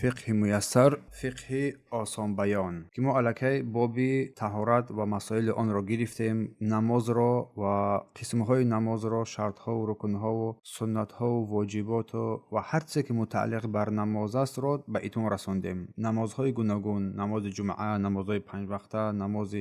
Фиқҳи муяссар, фиқҳи осонбаён, ки мо аллакай боби таҳорат ва масоили онро гирифтем, намозро ва қисмҳои намозро, шартҳову рукнҳову суннатҳову воҷиботу ва ҳар чизе, ки мутааллиқ бар намоз астро, ба итмом расондем. Намозҳои гуногун: намози ҷумъа, намозҳои панҷвақта, намози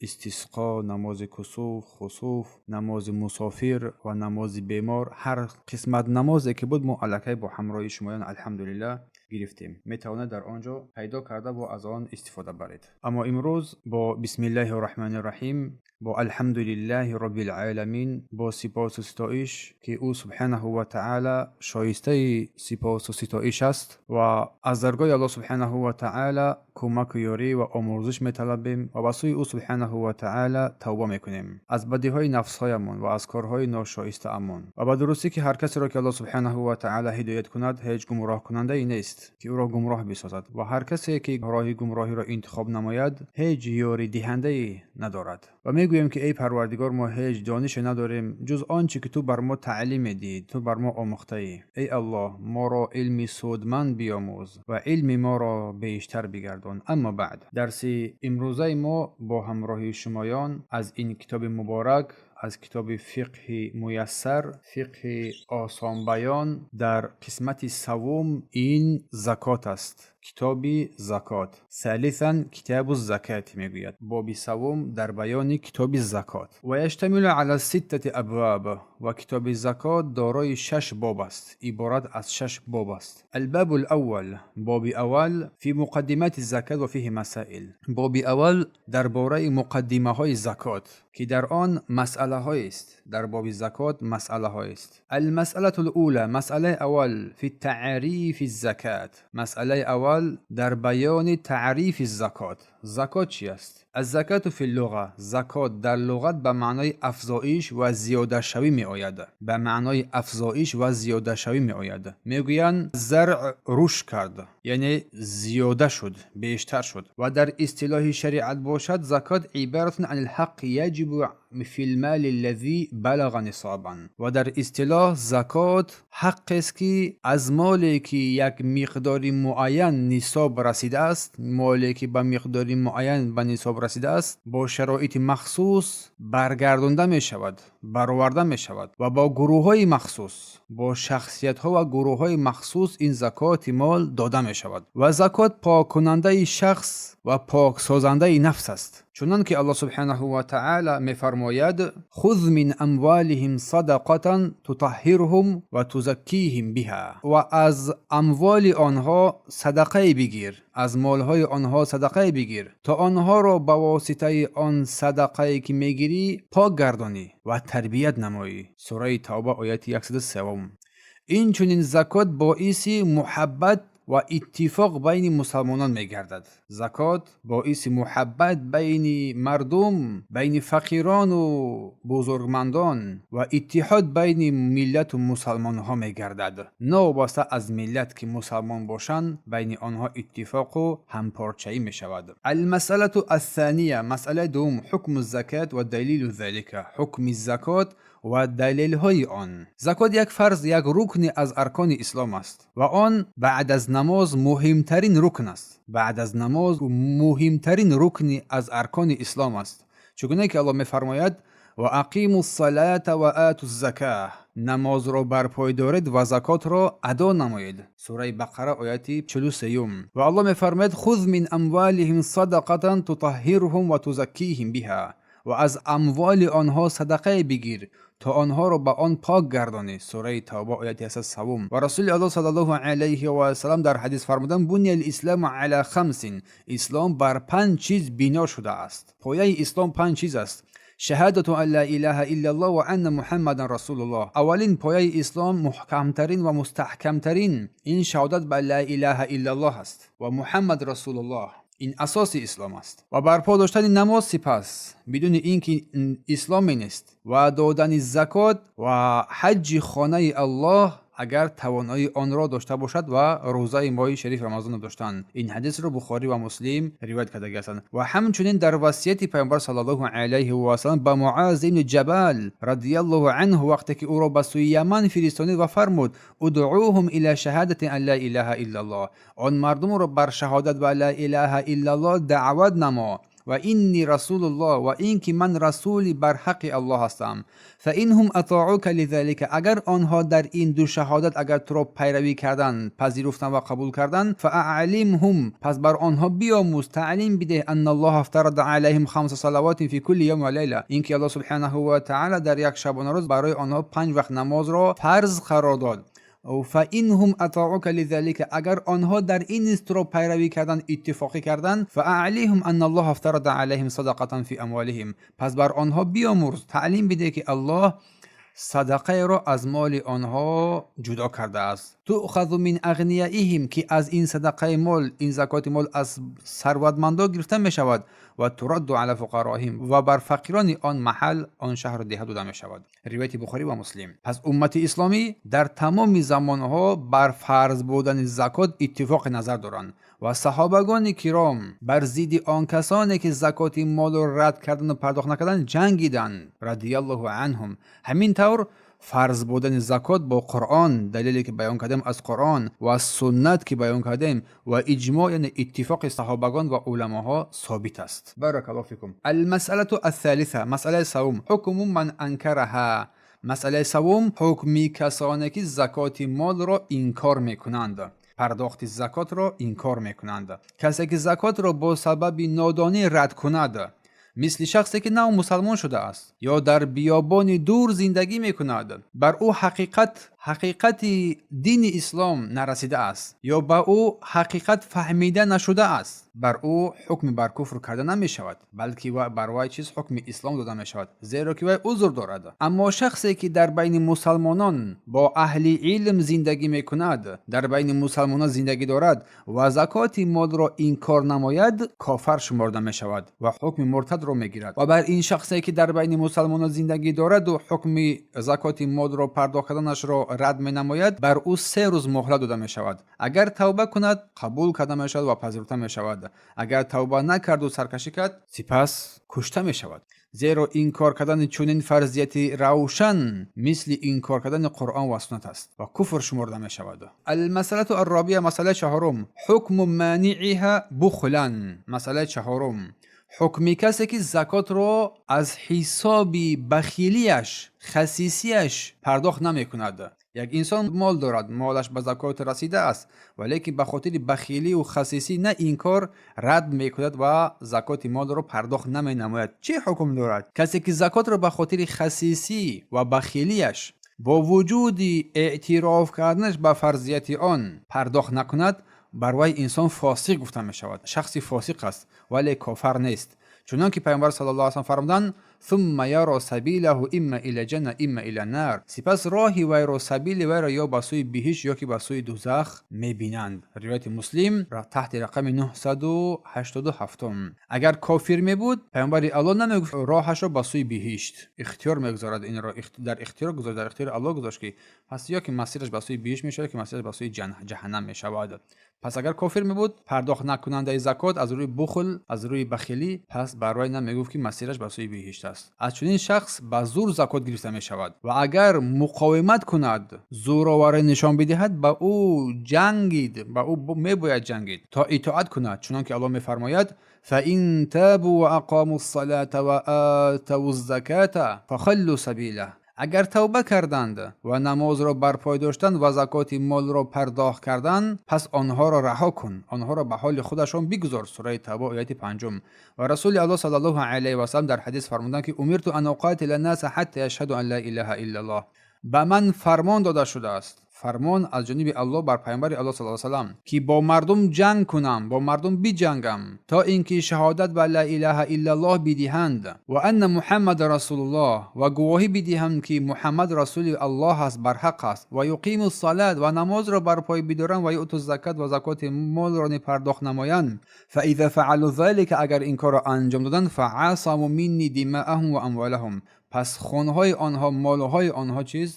истисқо, намози кусуф, хусуф, намози мусофир ва намози бемор. Ҳар қисмат намозе ки буд, мо аллакай бо ҳамроҳии шумоён, алҳамдулиллаҳ, гирифтем. Метавонед дар он ҷо пайдо карда бо аз он истифода баред. Аммо имрӯз бо бисмиллаҳи раҳмони раҳим, бо алҳамдулиллаҳи роббил оламин, бо сипосу ситоиш, ки ӯ субҳанаҳу ва таъала шоистаи сипосу ситоиш аст, ва аз даргоҳи Аллоҳ субҳанаҳу ва таъала кӯмаку ёрӣ ва омӯрзиш металабем ва ба сӯи ӯ субҳанаҳу ва таъала тавба мекунем аз бадиҳои нафсҳоямон ва аз корҳои ношоистаамон. Ва ба дурустӣ, ки ҳар касеро, ки Аллоҳ субҳанаҳу ва таъала ҳидоят кунад, ҳеҷ гумроҳкунандае нест, ки ӯро гумроҳ бисозад, ва ҳар касе, ки роҳи гумроҳиро интихоб намояд, ҳеҷ ёридиҳандае надорад. Ва мегӯем, ки эй Парвардигор, мо ҳеҷ донише надорем, ҷуз он чӣ ки ту бар мо таълим медиҳӣ, ту бар мо омӯхтаӣ. Эй Аллоҳ, моро илми судманд биёмӯз ва илми моро бештар бигардон. Аммо баъд, дарси имрӯзаи мо бо ҳамроҳии шумоён аз ин китоби муборак, аз китоби Фиқҳи муяссар, фиқҳи осонбаён, дар қисмати саввум ин закот аст. Китоби закот, салисан китобу закат мегӯяд, боби саввум дар баёни китоби закот. Ва яштамилу ала ситтати абваб, ва китоби закот дорои шаш боб аст, иборат аз шаш боб аст. Албабу лаввал, боби аввал, фи муқаддимати закат ва фиҳи масаил. Боби аввал дар бораи муқаддимаҳои закот, ки дар он масъалаҳоест. Дар боби закот масъалаҳоест. Алмасъалату лула, масъалаи аввал, фи таърифи закат, масъалаи аввал дар баёни таърифи закот. Закот чи аст? Аззакату фи луға, закот дар луғат ба маънои афзоиш ва зиёдашавӣ меояд. Ба маънои афзоиш ва зиёдашавӣ меояд. Мегӯянд, заръ рушд кард, яъне зиёда шуд, бештар шуд. Ва дар истилоҳи шариат бошад, закот ибаратун ан лҳаққи яҷибу фи лмали аллазӣ балага нисобан. Ва дар истилоҳ закот ҳаққест, ки аз моле, ки як миқдори муайян нисоб расидааст, моле, ки ба миқдори муайян ба нисоб расидааст, бо шароити махсус баргардонда мешавад, бароварда мешавад ва бо гурӯҳҳои махсус, бо шахсиятҳо ва гурӯҳҳои махсус ин закоти мол дода мешавад. Ва закот поккунандаи шахс ва поксозандаи нафс аст, чунон ки Аллоҳ субҳанаҳу ва таъала мефармояд: хуз мин амвалиҳим садақатан тутаҳҳирҳум ва тузаккиҳим биҳа. Ва аз амволи онҳо садақае бигир, аз молҳои онҳо садақае бигир, то онҳоро ба воситаи он садақае, ки мегирӣ, пок гардонӣ ва тарбият намоӣ. Сураи Тавба, ояти 103. Инчунин закот боиси муҳаббат ва иттифоқ байни мусалмонон мегардад. Закот боиси муҳаббат байни мардум, байни фақирону бузургмандон ва иттиҳод байни миллату мусалмонҳо мегардад. Новобаста аз миллат, ки мусалмон бошанд, байни онҳо иттифоқу ҳампорчаӣ мешавад. Алмасъалату ассания, масъалаи дуввум, ҳукму закат ва далилу залика, ҳукми закот ва далелҳои он. Закот як фарз, як рукни аз аркони ислом аст ва он баъд аз намоз муҳимтарин рукн аст. Баъд аз намоз муҳимтарин рукни аз аркони ислом аст, чугуне ки Аллоҳ мефармояд: ва ақиму ссалата ва ату ззакаҳ, намозро барпой доред ва закотро адо намоед. Сураи Бақара, ояти 43-юм. Ва Аллоҳ мефармояд: хуз мин амвалиҳим садақатан тутаҳҳирҳум ва тузаккиҳим биҳа, ва аз амволи онҳо садақае бигир, то онҳоро ба он пок гардонӣ. Сураи Тавба, ояти 103-ум. Ва Расули Аллоҳ саллаллоҳу алайҳи васалам дар ҳадис фармуданд: буния лислому ала хамсин, ислом бар панҷ чиз бино шудааст. Пояи ислом панҷ чиз аст: шаҳадату ан ла илаҳа иллаллоҳ ва анна Муҳаммадан расулуллоҳ. Аввалин пояи ислом, муҳкамтарин ва мустаҳкамтарин, ин шаҳодат ба ла илаҳа иллаллоҳ аст ва Муҳаммад расулуллоҳ. Ин асоси ислом аст. Ва барпо доштани намоз, сипас бидуни ин ки исломе нест, ва додани закот ва ҳаҷҷи хонаи Аллоҳ. Агар тавоноии онро дошта бошад ва рӯзаи моҳи шариф Рамазонро доштан. Ин ҳадисро Бухорӣ ва Муслим ривоят кардаги ҳастанд. Ва ҳамчунин дар васияти Пайғамбар саллаллоҳу алайҳи васаллам ба Муаз ибни Ҷабал радиаллоҳу анҳу, вақте ки ӯро ба сӯи Яман фиристонид ва фармуд: удъуҳум ила шаҳадати ан ла илаҳа иллаллоҳ, он мардумро бар шаҳодат ба ла илаҳа иллаллоҳ даъват намо, ва инни расулуллоҳ, ва ин ки ман расули барҳақи Аллоҳ ҳастам. Фа инҳум атоука лизалика, агар онҳо дар ин ду шаҳодат агар туро пайравӣ карданд, пазируфтанд ва қабул карданд, фа аълимҳум, пас бар онҳо биомӯз, таълим бидеҳ, анналлоҳа афтарада алайҳим хамса салавотин фи кулли явм ва лайла, ин ки Аллоҳ субҳанаҳу ва таъала дар як шабонарӯз барои онҳо 5 вақт намозро фарз қарор дод. Фа инҳум атоука лизалика, агар онҳо дар ин низ туро пайравӣ карданд, иттифоқӣ карданд, фа аълиҳум анналлоҳа афтарада алайҳим садақатан фи амволиҳим, пас бар онҳо биомӯрз, таълим бидеҳ, ки Аллоҳ садақаеро аз моли онҳо ҷудо кардааст. Туъхазу мин ағнияиҳим, ки аз ин садақаи мол, ин закоти мол аз сарватмандо гирифта мешавад, ва турадду ала фуқароҳим, ва бар фақирони он маҳал, он шаҳру деҳа дода мешавад. Ривояти Бухорӣ ва Муслим. Пас уммати исломӣ дар тамоми замонҳо бар фарз будани закот иттифоқи назар доранд ва саҳобагони киром бар зидди он касоне ки закоти молро рад кардану пардохт накарданд ҷангиданд, радиаллоҳу анҳум. Ҳамин тавр фарз будани закот бо Қуръон, далеле ки баён кардем аз Қуръон ва суннат ки баён кардем ва иҷмоъ, яъне иттифоқи саҳобагон ва уламоҳо собит аст. Баракаллоҳу фикум. Алмасъалату ассалиса, масъалаи савум, ҳукму ман анкараҳа. Масъалаи савум, ҳукми касоне ки закоти молро инкор мекунанд, пардохти закотро инкор мекунанд. Касе ки закотро бо сабаби нодонӣ рад кунад, мисли шахсе ки нав мусалмон шудааст ё дар биёбони дур зиндагӣ мекунад, бар ӯ ҳақиқати дини ислом нарасидааст ё ба ӯ ҳақиқат фаҳмида нашудааст, бар ӯ ҳукми бар куфр карда намешавад, балки бар вай чиз ҳукми ислом дода мешавад, зеро ки вай узр дорад. Аммо шахсе ки дар байни мусалмонон бо аҳли илм зиндагӣ мекунад, дар байни мусалмонон зиндагӣ дорад ва закоти молро инкор намояд, кофар шуморда мешавад ва ҳукми муртадро мегирад. Ва бар ин шахсе ки дар байни мусалмонон зиндагӣ дораду ҳукми закоти молро пардохт карданашро рад менамояд, бар ӯ 3 рӯз муҳлат дода мешавад. Агар тавба кунад, қабул карда мешавад ва пазируфта мешавад. Агар тавба накарду саркашӣ кард, сипас кушта мешавад. Зеро инкор кардани чунин фарзияти равшан мисли инкор кардани Қуръон ва суннат аст ва куфр шуморда мешавад. Алмасъалату арробия, масъалаи чаҳорум, ҳукму манииҳа бухлан. Масъалаи чаҳорум, ҳукми касе ки закотро аз ҳисоби бахилияш, хасисияш пардохт намекунад. Як инсон мол дорад, молаш ба закот расидааст, валекин ба хотири бахилию хасисӣ на инкор рад мекунад ва закоти молро пардохт наменамояд. Чӣ ҳукм дорад? Касе ки закотро ба хотири хасисӣ ва бахилияш бо вуҷуди эътироф карданаш ба фарзияти он пардохт накунад, бар вай инсон фосиқ гуфта мешавад. Шахси фосиқ аст, вале кофар нест. Чунон ки Пайғамбар саллаллоҳу алайҳи васаллам фармуданд: сумма яро сабилаҳу имма ила ҷанна имма ила нар, сипас роҳи вайро, сабили вайро ё ба сӯи биҳишт ё ки ба сӯи дузах мебинанд. Ривояти Муслим таҳти рақами 987. Агар кофир мебуд, Пайғамбари Аллоҳ намегуфт роҳашро ба сӯи биҳишт. Ихтиёр мегузорад, инро дар ихтиёр гузошт, дар ихтиёри Аллоҳ гузошт, ки пас ё ки масираш ба сӯи биҳишт мешавад, ки масираш ба сӯи ҷаҳаннам мешавад. Пас агар кофир мебуд, пардохт накунандаи закот аз рӯи бухл, аз рӯи бахилӣ, пас бар вай намегуфт ки масираш ба сӯи биҳишт аст. Аз чунин шахс ба зур закот гирифта мешавад ва агар муқовимат кунад, зӯроварӣ нишон бидиҳад, ба ӯ ҷангид, ба ӯ мебояд ҷангид то итоат кунад. Чунон ки Аллоҳ мефармояд: фаин табу ва ақому ссалата ва атаву ззаката фахаллу сабилаҳ. Агар тавба карданд ва намозро барпой доштанд ва закоти молро пардохт карданд, пас онҳоро раҳо кун, онҳоро ба ҳоли худашон бигузор. Сураи Тавба, ояти 5. Ва Расули Аллоҳ саллаллоҳу алайҳи васаллам дар ҳадис фармуданд, ки умирту ан уқатила наса ҳатта яшҳаду ан ла илаҳа иллаллоҳ. Ба ман фармон дода шудааст, фармон аз ҷониби Аллоҳ бар Пайғамбари Аллоҳ саллаллоҳу алайҳи васаллам, ки бо мардум ҷанг кунам, бо мардум биҷангам, то ин ки шаҳодат ба ла илаҳа иллаллоҳ бидиҳанд, ва анна Муҳаммада расулуллоҳ, ва гувоҳӣ бидиҳанд, ки Муҳаммад расули Аллоҳ аст, барҳақ аст, ва юқиму ссалат, ва намозро барпой бидоранд, ва юъту закат, ва закоти молро пардохт намоянд. Фаиза фаалу залика, агар ин корро анҷом доданд, фаасаму минни димаъаҳум ва амволаҳум. Пас хунҳои онҳо, молҳои онҳо чиз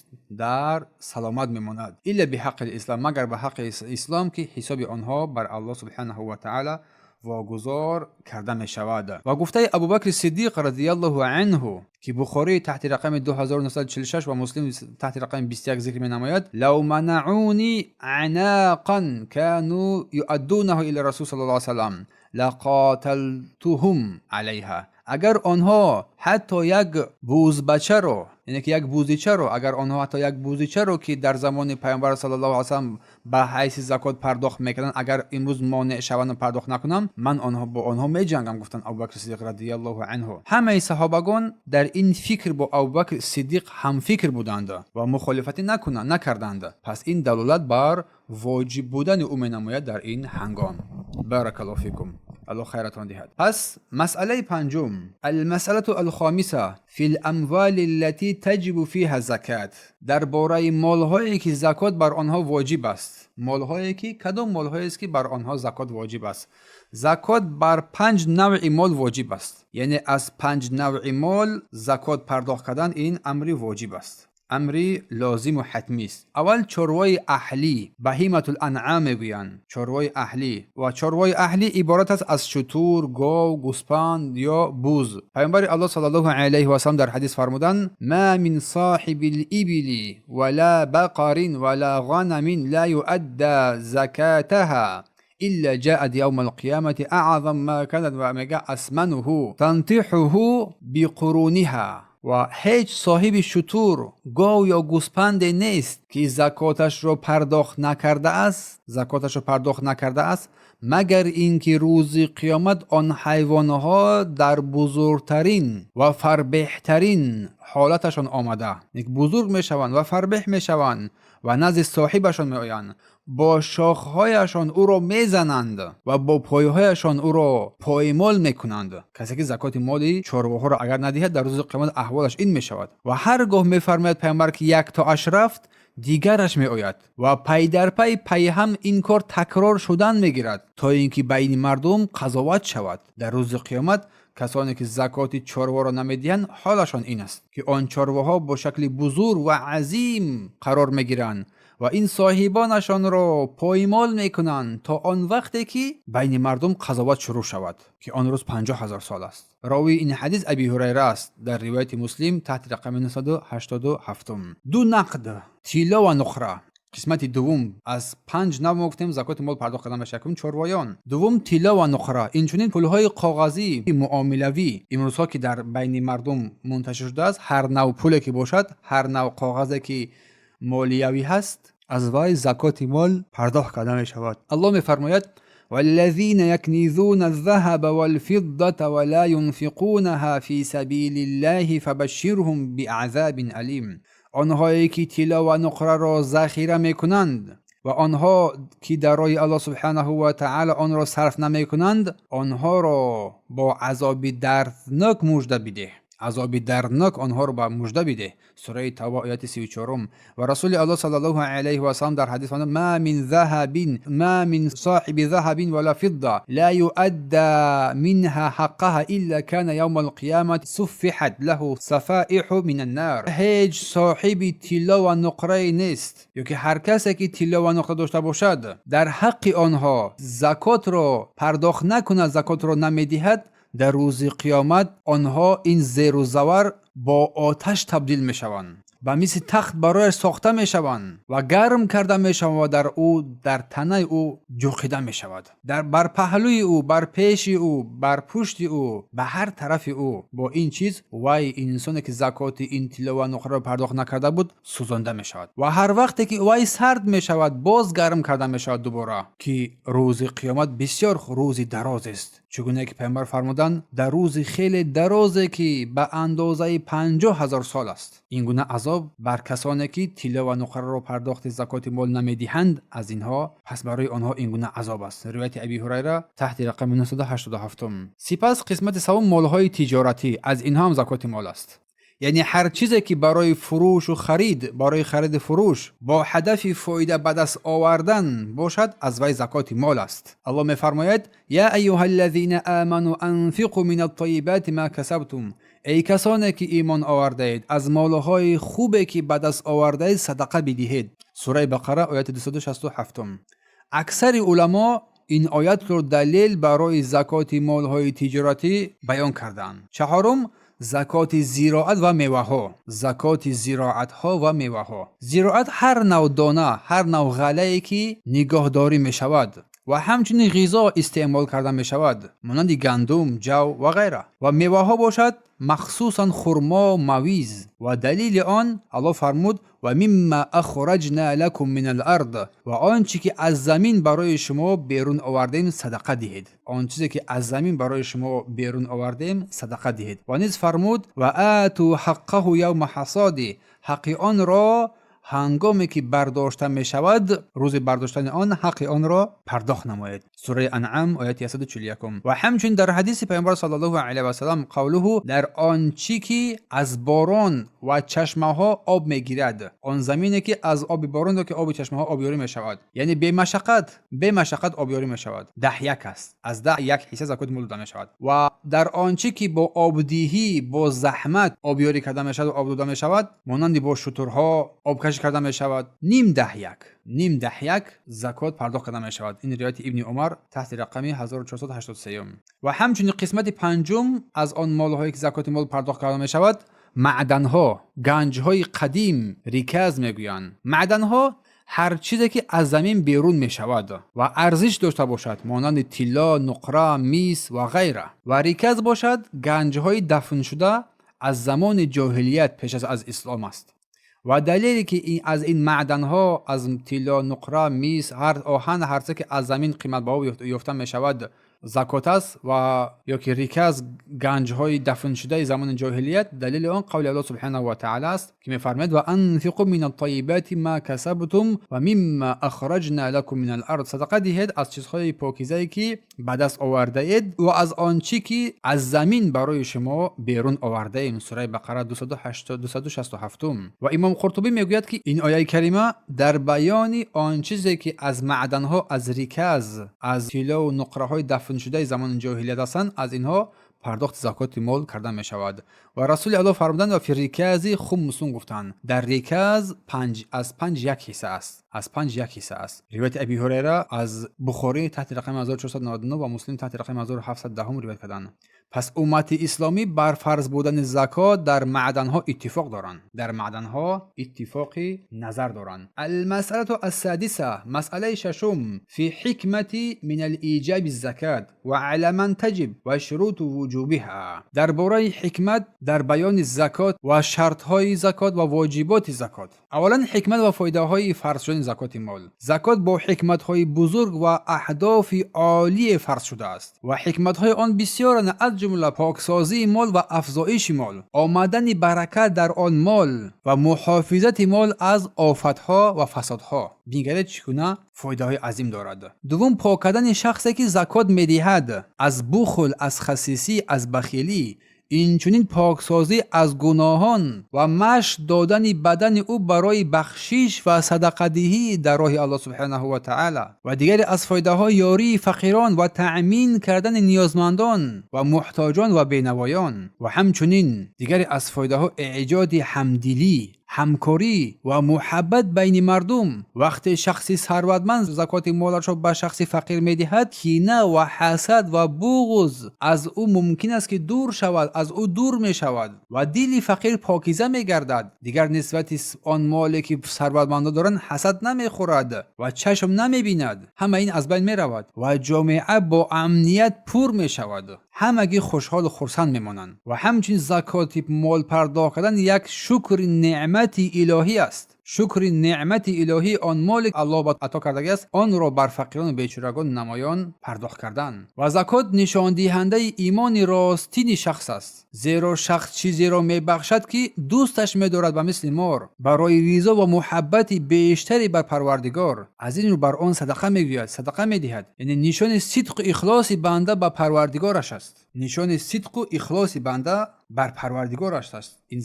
дар саломат мемонад. إلا بحق الإسلام, магар ба ҳаққи ислом, ки ҳисоби онҳо бар Аллоҳ سبحانه وتعالى вогузор карда мешавад. Ва гуфтаи Абубакри Сиддиқ رضي الله عنه, ки Бухорӣ таҳти рақами 2946 ва Муслим таҳти рақами 21 зикр менамояд: لو منعوني عناقا كانوا يؤدونه إلى رسول صلى الله عليه وسلم لقاتلتهم عليها. Агар онҳо ҳатто як бузбачаро, яъне ки як бузичаро, агар онҳо ҳатто як бузичаро, ки дар замони Пайғамбар صلى الله عليه وسلم ба ҳайси закот пардохт мекарданд, агар имрӯз монеъ шаванду пардохт накунам, ман онҳо бо онҳо меҷангам, гуфтанд Абубакри Сиддиқ رضي الله عنه. Ҳамаи саҳобагон дар ин фикр бо Абубакри Сиддиқ ҳамфикр буданд ва мухолифатӣ накарданд. Пас ин далолат бар воҷиб будани ӯ менамояд дар ин ҳангом. بارك الله فيكم, Аллоҳ хайратон диҳад. Пас масъалаи панҷум: المسألة الخامسة في الأموال التي تجب فيها الزكاة. Дар бораи молҳое, ки закот бар онҳо воҷиб аст. Молҳое ки, кадом молҳоест, ки бар онҳо закот воҷиб аст? Закот бар панҷ навъи мол воҷиб аст, яъне аз панҷ навъи мол закот пардохт кардан ин амри воҷиб аст, амри лозиму ҳатмист. Аввал чорвои аҳлӣ, بهيمة الأنعام мегӯянд, чорвои аҳлӣ. Ва чорвои аҳлӣ иборат аст аз шутур, гов, гӯспанд ё буз. Пайғамбари Аллоҳ صلى الله عليه وسلم дар ҳадис фармуданд: ما من صاحب إبل ولا بقر ولا غنم لا يؤدي زكاتها إلا جاءت يوم القيامة أعظم ما كانت ва мега أسمنه تنطحه بقرونها. Ва ҳеҷ соҳиби шутур, гов ё гӯспанде нест, ки закоташро пардохт накардааст, закоташро пардохт накардааст, магар ин ки рӯзи қиёмат он ҳайвонҳо дар бузургтарин ва фарбеҳтарин ҳолаташон омада, бузург мешаванд ва фарбеҳ мешаванд ва назди соҳибашон меоянд, бо шохҳояшон ӯро мезананд ва бо пойҳояшон ӯро поймол мекунанд. Касе ки закоти моли чорвоҳоро агар надиҳад, дар рӯзи қиёмат аҳволаш ин мешавад. Ва ҳар гоҳ, мефармояд Пайғамбар, ки яктоаш рафт, дигараш меояд ва пайдарпай пайҳам ин кор такрор шудан мегирад, то ин ки байни мардум қазоват шавад. Дар рӯзи қиёмат касоне ки закоти чорворо намедиҳанд, ҳолашон ин аст, ки он чорвоҳо бо шакли бузург ва азим қарор мегиранд ва ин соҳибонашонро поймол мекунанд, то он вақте ки байни мардум қазоват шурӯъ шавад, ки он рӯз 50 000 сол аст. Ровии ин ҳадис Аби Ҳурайра аст, дар ривояти Муслим таҳти рақами 987. Ду нақд, тилло ва нуқра. Қисмати дуввум аз панҷ нав мо гуфтем закоти мол пардохт карда мешавад: якум чорвоён, дуввум тилло ва нуқра. Инчунин пулҳои коғазӣ муомилавӣ, имрӯзҳо ки дар байни мардум мунташир шудааст, ҳар нав пуле ки бошад, ҳар нав коғазе ки молиявӣ ҳаст, аз вай закоти мол пардохт карда мешавад. Аллоҳ мефармояд: والذين يكنزون الذهب والفضة ولا ينفقونها في سبيل الله فبشرهم بعذاب أليم. Онҳое ки тилло ва нуқраро захира мекунанд ва онҳо ки дар роҳи Аллоҳ سبحانه وتعالى онро сарф намекунанд, онҳоро бо азоби дарднок мужда бидеҳ, азоби дарднок онҳоро ба мужда бидеҳ. Сураи Тавба, ояти 34-ум. Ва Расули Аллоҳ صلى الله عليه وسلم дар ҳадис фармуд: ما من ذهب ما من صاحب ذهب ولا فضة لا يؤدي منها حقها إلا كان يوم القيامة صفحت له صفائح من النار. Ҳеҷ соҳиби тилло ва нуқрае нест ё ки ҳар касе ки тилло ва нуқра дошта бошад, дар ҳаққи онҳо закотро пардохт накунад, закотро намедиҳад, дар рӯзи қиёмат онҳо ин зеру завар бо оташ табдил мешаванд, ба мисли тахт барояш сохта мешаванд ва гарм карда мешаванд ва дар ӯ, дар танаи ӯ ҷӯқида мешавад, дар бар паҳлӯи ӯ, бар пеши ӯ, бар пушти ӯ, ба ҳар тарафи ӯ бо ин чиз вай инсоне ки закоти ин тилло ва нуқраро пардохт накарда буд, сӯзонда мешавад. Ва ҳар вақте ки вай сард мешавад, боз гарм карда мешавад дубора, ки рӯзи қиёмат бисёр рӯзи дарозест, чугуне ки Пайғамбар фармуданд, дар рӯзи хеле дарозе, ки ба андозаи 50 000 сол аст. Ин гуна азоб бар касоне ки тилло ва нуқраро пардохти закоти мол намедиҳанд, аз инҳо пас барои онҳо ин гуна азоб аст. Ривояти Аби Ҳурайра таҳти рақами 987. Сипас қисмати севум, молҳои тиҷоратӣ, аз инҳо ҳам закоти мол аст, яъне ҳар чизе ки барои фурӯшу харид, барои хариду фурӯш бо ҳадафи фоида ба даст овардан бошад, аз вай закоти мол аст. Аллоҳ мефармояд: يا أيها الذين آمنوا أنفقوا من الطيبات ما كسبتم. Эй касоне ки имон овардаед, аз молҳои хубе ки ба даст овардаед садақа бидиҳед. Сураи Бақара, ояти 267. Аксари уламо ин оятро далел барои закоти молҳои тиҷоратӣ баён кардаанд. Чаҳорум, закоти зироат ва меваҳо. Закоти зироатҳо ва меваҳо. Зироат ҳар нав дона, ҳар нав ғаллае ки нигоҳдорӣ мешавад ва ҳамчунин ғизо истеъмол карда мешавад, монанди гандум, ҷав ва ғайра. Ва меваҳо бошад, махсусан хурмо, мавиз. Ва далели он, Аллоҳ фармуд: «Ва мимма ахраҷна лакум мин ал-ард», ва он чӣ ки аз замин барои шумо берун овардем, садақа диҳед. Он чизе ки аз замин барои шумо берун овардем, садақа диҳед. Ва низ фармуд: «Ва ату ҳаққаҳу явма ҳасоди», ҳаққи онро ҳангоме ки бардошта мешавад, рӯзи бардоштани он ҳаққи онро пардохт намоед. Сураи Анъам, ояти 141. Ва ҳамчунин дар ҳадиси Пайғамбар саллаллоҳу алайҳи васаллам, қавлуҳу: дар он чӣ ки аз борон ва чашмаҳо об мегирад, он замине ки аз оби борон ё ки оби чашмаҳо обёрӣ мешавад, яъне бемашаққат, бемашаққат обёрӣ мешавад, 10 як аст, аз 10 як ҳисса закоти мол дода мешавад. Ва дар он чӣ ки бо обдиҳӣ, бо заҳмат обёрӣ карда мешавад ва об дода мешавад, монанди бо шутурҳо обкашӣ карда мешавад, ним 10 як, ним 10 як закот пардохт карда мешавад. Ин ривояти Ибни Умар таҳти рақами 1483. Ва ҳамчунин қисмати панҷум аз он молҳое ки закоти мол пардохт карда мешавад, маъданҳо, ганҷҳои қадим, риказ мегӯянд. Маъданҳо ҳар чизе ки аз замин берун мешавад ва арзиш дошта бошад, монанди тилло, нуқра, мис ва ғайра. Ва риказ бошад, ганҷҳои дафншуда аз замони ҷоҳилият, пеш аз ислом аст. Ва далеле ки аз ин маъданҳо, аз тилло, нуқра, мис, ҳар оҳан, ҳарче ки аз замин қиматбаҳо ёфта мешавад, закот аст ва ё ки риказ, ганҷҳои дафншудаи замони ҷоҳилият, далели он қавли Аллоҳ субҳанаҳу ва таъала аст, ки мефармояд: «Ва анфиқу мин аттайибати ма касабтум ва мимма ахраҷна лакум мин ал-ард», садақа диҳед аз чизҳои покизае ки ба даст овардаед ва аз он чӣ ки аз замин барои шумо берун овардаем. Сураи Бақара, 267. Ва Имом Қуртубӣ мегӯяд, ки ин ояи карима дар баёни он чизе ки аз маъданҳо, аз риказ, аз тиллову нуқраҳои дафншудаи замони ҷоҳилият ҳастанд, аз инҳо пардохти закоти мол карда мешавад. Ва Расули Аллоҳ фармуданд: «Ва фи рикази хумсун», гуфтанд, дар риказ панҷ, аз панҷ як ҳисса аст, аз панҷ як ҳисса аст. Ривояти Аби Ҳурайра аз Бухорӣ таҳти рақами 1499 ва Муслим таҳти рақами 1710 ривоят карданд. Пас уммати исломӣ бар фарз будани закот дар маъданҳо иттифоқ доранд, дар маъданҳо иттифоқи назар доранд. Алмасъалату ассадиса, масъалаи шашум: фи ҳикмати мин алиҷаби закат ва ала ман таҷиб ва шуруту вуҷубиҳа, дар бораи ҳикмат дар баёни закот ва шартҳои закот ва воҷиботи закот. Аввалан, ҳикмат ва фоидаҳои фарз шудани закоти мол. Закот бо ҳикматҳои бузург ва аҳдофи олие фарз шудааст ва ҳикматҳои он бисёранд, аз ҷумла поксозии мол ва афзоиши мол, омадани баракат дар он мол ва муҳофизати мол аз офатҳо ва фасодҳо. Бингаред, чӣ гуна фоидаҳои азим дорад. Дуввум, пок кардани шахсе ки закот медиҳад аз бухл, аз хасисӣ, аз бахилӣ, инчунин поксозӣ аз гуноҳон ва машқ додани бадани ӯ барои бахшиш ва садақадиҳӣ дар роҳи Аллоҳ субҳанаҳу ва таъала. Ва дигаре аз фоидаҳо, ёрии фақирон ва таъмин кардани ниёзмандон ва муҳтоҷон ва бенавоён. Ва ҳамчунин дигаре аз фоидаҳо, эҷоди ҳамдилӣ, ҳамкорӣ ва муҳаббат байни мардум. Вақте шахси сарватманд закоти молашро ба шахси фақир медиҳад, кина ва ҳасад ва буғз аз ӯ мумкин аст ки дур шавад, аз ӯ дур мешавад ва дили фақир покиза мегардад. Дигар нисбати он моле ки сарватмандон доранд, ҳасад намехӯрад ва чашм намебинад. Ҳама ин аз байн меравад ва ҷомеа бо амният пур мешавад, ҳамагӣ хушҳолу хурсанд мемонанд. Ва ҳамчунин закоти мол пардохт кардан як шукри неъмати илоҳӣ аст. Шукри неъмати илоҳӣ, он моле Аллоҳ ба ато кардагиаст, онро бар фақирону бечорагон намоён пардохт кардан. Ва закот нишондиҳандаи имони ростини шахс аст, зеро шахс чизеро мебахшад, ки дӯсташ медорад, ба мисли мор, барои ризо ва муҳаббати бештаре бар Парвардигор. Аз ин рӯ бар он садақа мегӯяд, садақа медиҳад, яъне нишони сидқу ихлоси банда ба Парвардигораш аст. Нишони сидқу ихлоси банда бар Парвардигораш аст ин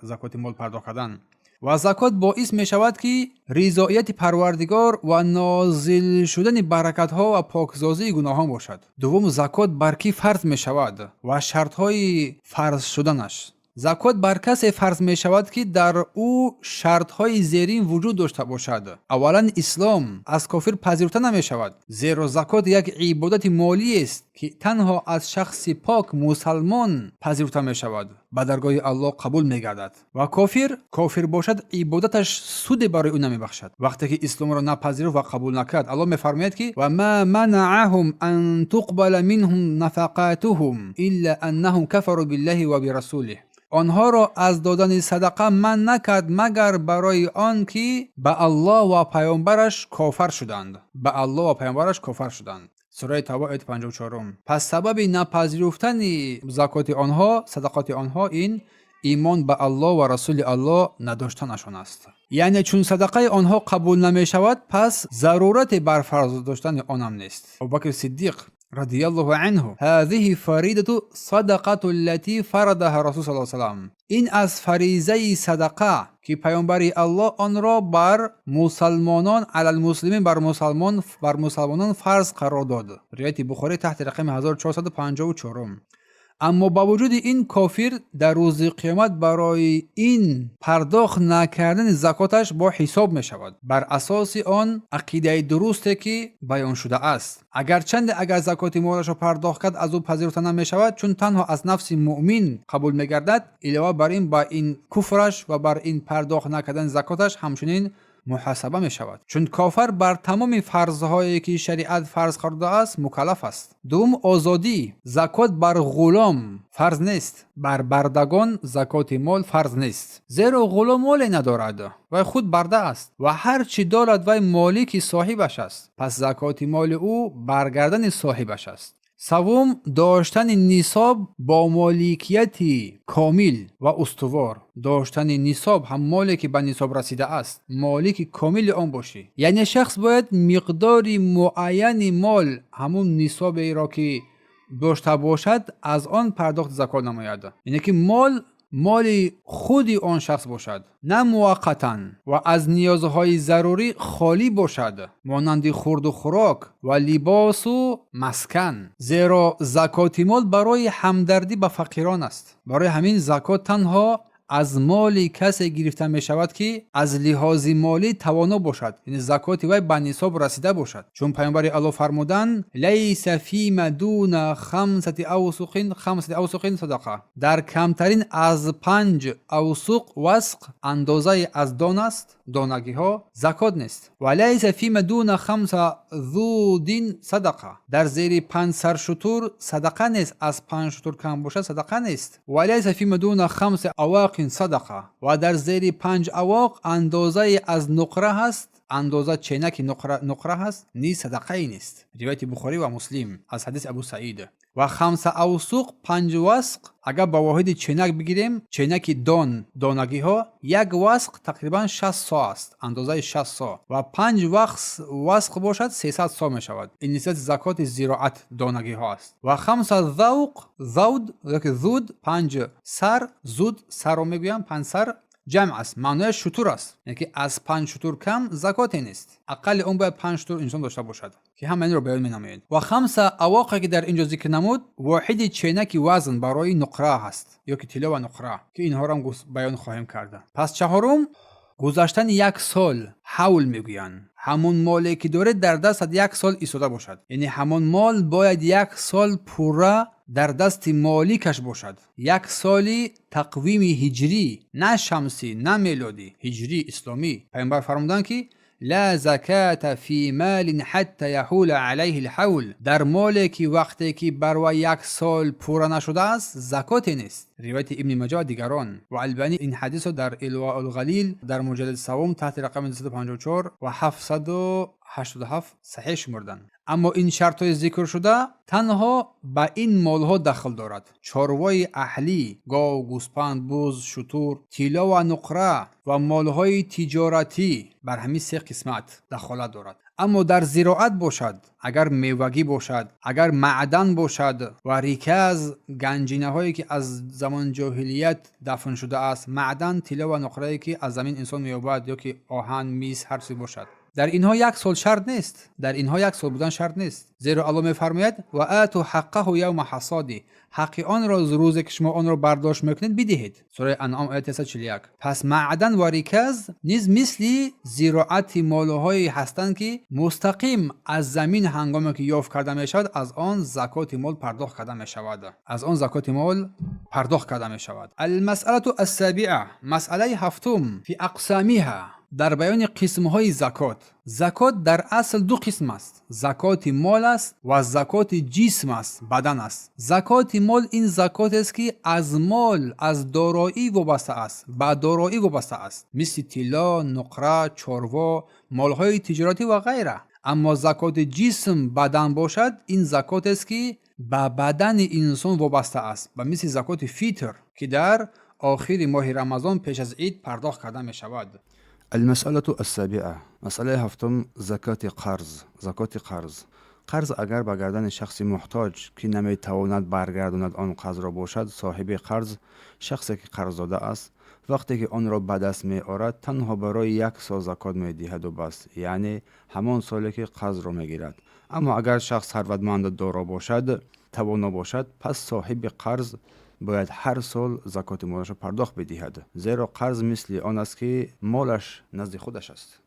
закоти мол пардохт кардан. Ва закот боис мешавад, ки ризоияти Парвардигор ва нозил шудани баракатҳо ва поксозии гуноҳон бошад. Дуввум, закот бар кӣ фарз мешавад ва шартҳои фарз шуданаш. Закот бар касе фарз мешавад, ки дар ӯ шартҳои зерин вуҷуд дошта бошад. Аввалан, ислом аз кофир пазируфта намешавад, зеро закот як ибодати молиест, ки танҳо аз шахси пок мусалмон пазируфта мешавад, ба даргоҳи Аллоҳ қабул мегардад. Ва кофир бошад, ибодаташ суде барои ӯ намебахшад. Вақте ки исломро напазируфт ва қабул накард, Аллоҳ мефармояд, ки: «Ва ма манаъаҳум ан туқбала минҳум нафақатуҳум илла аннаҳум кафару биллаҳи ва бирасулиҳ». Онҳоро аз додани садақа манъ накард, магар барои он ки ба Аллоҳ ва паёмбараш кофар шуданд. Ба Аллоҳ ва паёмбараш кофар шуданд. Сураи Тавба, ояти 54. Пас сабаби напазируфтани закоти онҳо, садақоти онҳо, ин имон ба Аллоҳ ва расули Аллоҳ надоштанашон аст. Яъне чун садақаи онҳо қабул намешавад, пас зарурате бар фарз доштани онам нест. Абубакр Сиддиқ радиаллоҳу анҳу: «Ҳазиҳи фаридату садақату аллати фарадаҳа расул саллаллоҳу алайҳи васаллам». Ин аз фаризаи садақа, ки паёмбари Аллоҳ онро бар мусалмонон, алалмуслимин, бар мусалмонон фарз қарор дод. Ривояти Бухорӣ таҳти рақами 1454. Аммо ба вуҷуди ин кофир дар рӯзи қиёмат барои ин пардохт накардани закоташ бо ҳисоб мешавад, бар асоси он ақидаи дурусте, ки баён шудааст. Агарчанде агар закоти молашро пардохт кард, аз ӯ пазируфта намешавад, чун танҳо аз нафси муъмин қабул мегардад. Илова бар ин, ба ин куфраш ва бар ин пардохт накардани закоташ ҳамчунин муҳосаба мешавад, чун кофар бар тамоми фарзҳое, ки шариат фарз кардааст, мукаллаф аст. Дуввум, озодӣ. Закот бар ғулом фарз нест. Бар бардагон закоти мол фарз нест, зеро ғулом моле надорад, вай худ барда аст ва ҳар чӣ дорад, вай молики соҳибаш аст. Пас закоти моли ӯ бар гардани соҳибаш аст. Саввум, доштани нисоб бо моликияти комил ва устувор. Доштани нисоб, ҳам моле, ки ба нисоб расидааст, молики комили он бошӣ. Яъне шахс бояд миқдори муайяни мол, ҳамун нисоберо, ки дошта бошад, аз он пардохти закот намояд. Яъне ки мол моли худи он шахс бошад, на муваққатан, ва аз ниёзҳои зарурӣ холӣ бошад, монанди хурду хӯрок ва либосу маскан, зеро закоти мол барои ҳамдардӣ ба фақирон аст. Барои ҳамин закот танҳо аз моли касе гирифта мешавад, ки аз лиҳози молӣ тавоно бошад, яъне закоти вай ба нисоб расида бошад, чун паёмбари Аллоҳ фармуданд: «Лайса фима дуна хамсати авсуқин садақа». Дар камтарин аз 5 авсуқ, васқ андозаи аз дон аст, донагиҳо, закот нест. «Ва лайса фима дуна хамса зудин садақа». Дар зери 5 сар шутур садақа нест, аз 5 шутур кам бошад, садақа нест. «Ва лайса фима дуна хамси авақин садақа». Ва дар зери 5 авоқ, андозаи аз нуқра ҳаст, андоза ченаки нуқра ҳаст, низ садақае нест. Ривояти Бухорӣ ва Муслим аз ҳадиси Абу Саид. Ва хамса авсуқ, 5 васқ, агар ба воҳиди ченак бигирем, ченаки дон, донагиҳо, як васқ тақрибан 60 со аст, андозаи 60 со, ва 5 васқ бошад, 300 со мешавад. Ин нисбати закоти зироат, донагиҳо аст. Ва хамса завқ, завд ёки зуд, 5 сар, зуд сарро мегӯям, 5 сар ҷамъ аст, маънояш шутур аст, яъне ки аз 5 шутур кам закоте нест. Ақалли он бояд 5 шутур инсон дошта бошад, ки ҳама инро баён менамояд. Ва хамса авоқе, ки дар ин ҷо зикр намуд, воҳиди ченаки вазн барои нуқра ҳаст ё ки тилло ва нуқра, ки инҳоро баён хоҳем карда. Пас чаҳорум, гузаштани як сол, ҳавл мегӯянд. Ҳамон моле, ки доред, дар дастат як сол истода бошад, яъне ҳамон мол бояд як сол пурра дар дасти моликаш бошад. Як соли тақвими ҳиҷрӣ, на шамсӣ, на мелодӣ, ҳиҷрӣ, исломӣ. Пайғамбар фармуданд, ки: «Ла заката фи малин ҳатта яҳула алайҳи лҳавл». Дар моле, ки вақте ки бар вай як сол пурра нашудааст, закоте нест. Ривояти Ибни Маҷа ва дигарон. Ва Албанӣ ин ҳадисро дар Илвоулғалил дар муҷаллади саввум таҳти рақами 254 ва 787 саҳеҳ шумурданд. Аммо ин шартҳои зикршуда танҳо ба ин молҳо дахл дорад: чорвои аҳлӣ, гов, гӯспанд, буз, шутур, тилло ва нуқра ва молҳои тиҷоратӣ. Бар ҳамин се қисмат дахолат дорад. Аммо дар зироат бошад, агар мевагӣ бошад, агар маъдан бошад ва риказ, ганҷинаҳое ки аз замони ҷоҳилият дафн шудааст, маъдан, тилло ва нуқрае ки аз замин инсон меёбад, ё ки оҳан, мис, ҳар чизе бошад, дар инҳо як сол шарт нест. Дар инҳо як сол будан шарт нест, зеро Аллоҳ мефармояд: وآتوا حقه يوم حصاده, ҳаққи онро рӯзе ки шумо онро бардошт мекунед, бидиҳед. Сураи Анъом, ояти 141. Пас маъдан ва риказ низ мисли зироати молҳое ҳастанд, ки мустақим аз замин ҳангоме ки ёфт карда мешавад, аз он закоти мол пардохт карда мешавад, аз он закоти мол пардохт карда мешавад. المسألة السابعة, масъалаи ҳафтум, في أقسامها, дар баёни қисмҳои закот. Закот дар асл ду қисм аст: закоти мол аст ва закоти ҷисм аст, бадан аст. Закоти мол ин закотест, ки аз мол, аз дороӣ вобаста аст, ба дороӣ вобаста аст, мисли тилло, нуқра, чорво, молҳои тиҷоратӣ ва ғайра. Аммо закоти ҷисм, бадан бошад, ин закотест, ки ба бадани инсон вобаста аст, ба мисли закоти фитр, ки дар охири моҳи Рамазон пеш аз ид пардохт карда мешавад. المسألة السابعة, масъалаи ҳафтум: закоти қарз. Закоти қарз. Қарз агар ба гардани шахси муҳтоҷ, ки наметавонад баргардонад он қарзро, бошад, соҳиби қарз, шахсе ки қарз додааст, вақте ки онро ба даст меорад, танҳо барои як сол закот медиҳаду бас, яъне ҳамон соле ки қарзро мегирад. Аммо агар шахс сарватманду доро бошад, тавоно бошад, пас соҳиби қарз бояд ҳар сол закоти молашро пардохт бидиҳад, зеро қарз мисли он аст, ки молаш назди худаш аст.